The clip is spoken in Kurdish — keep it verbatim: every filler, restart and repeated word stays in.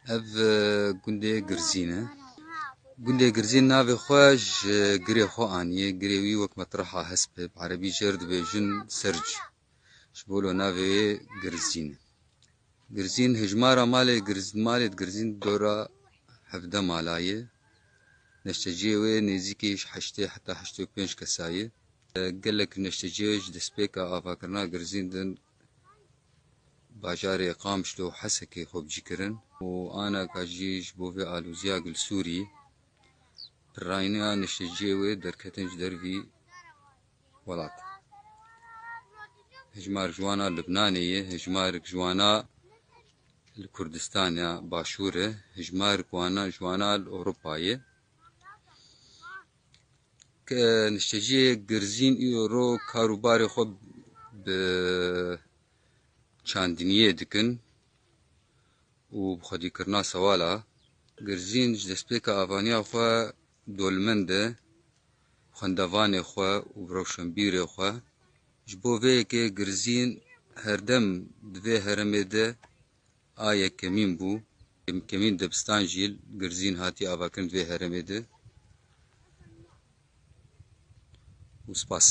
Ev e, gundê Girzîn e. Gundê Girzîn navê xwe ji girê xwe aniye. Girê wî wek metreha hespê, bi erebî jê re dibêjin serc. Ji bo lo navê wê Girzîn e. Girzîn hejmara malê Girz-, malê di Girzîn dora hevdeh mala ye. Neşteciyê wê nêzîkî ji heştê heta heştê û pênc kesa ye. Gelek neşteciyê ji destpêka avakirina Girzîn din bajarê Qamişlo û Hesekê xwe bi cî kirin û anaka jî ji bo vê alûziya Gilsûrî pirrayîna neşteciyê wê derketin ji dervî welat. Hejmar ji wana Libnanê ye, hejmarek ji wana li Kurdistana Başûr e, hejmarek wana ji wana li Ewropa ye. Ke nişteciyê Girzîn îro kar û barê xwe bi çandiniyê dikin û bi xwedîkirina sewala. Girzîn ji destpêka avaniya xwe dolmend e, xwendevanê xwe û bi rewşenbîrê xwe. Ji bo vê yekê Girzîn herdem di vê heremê de a yekemîn bû. Yekemîn dibistan jî Girzîn hatiye avakirin di vê heremê de. Û spas.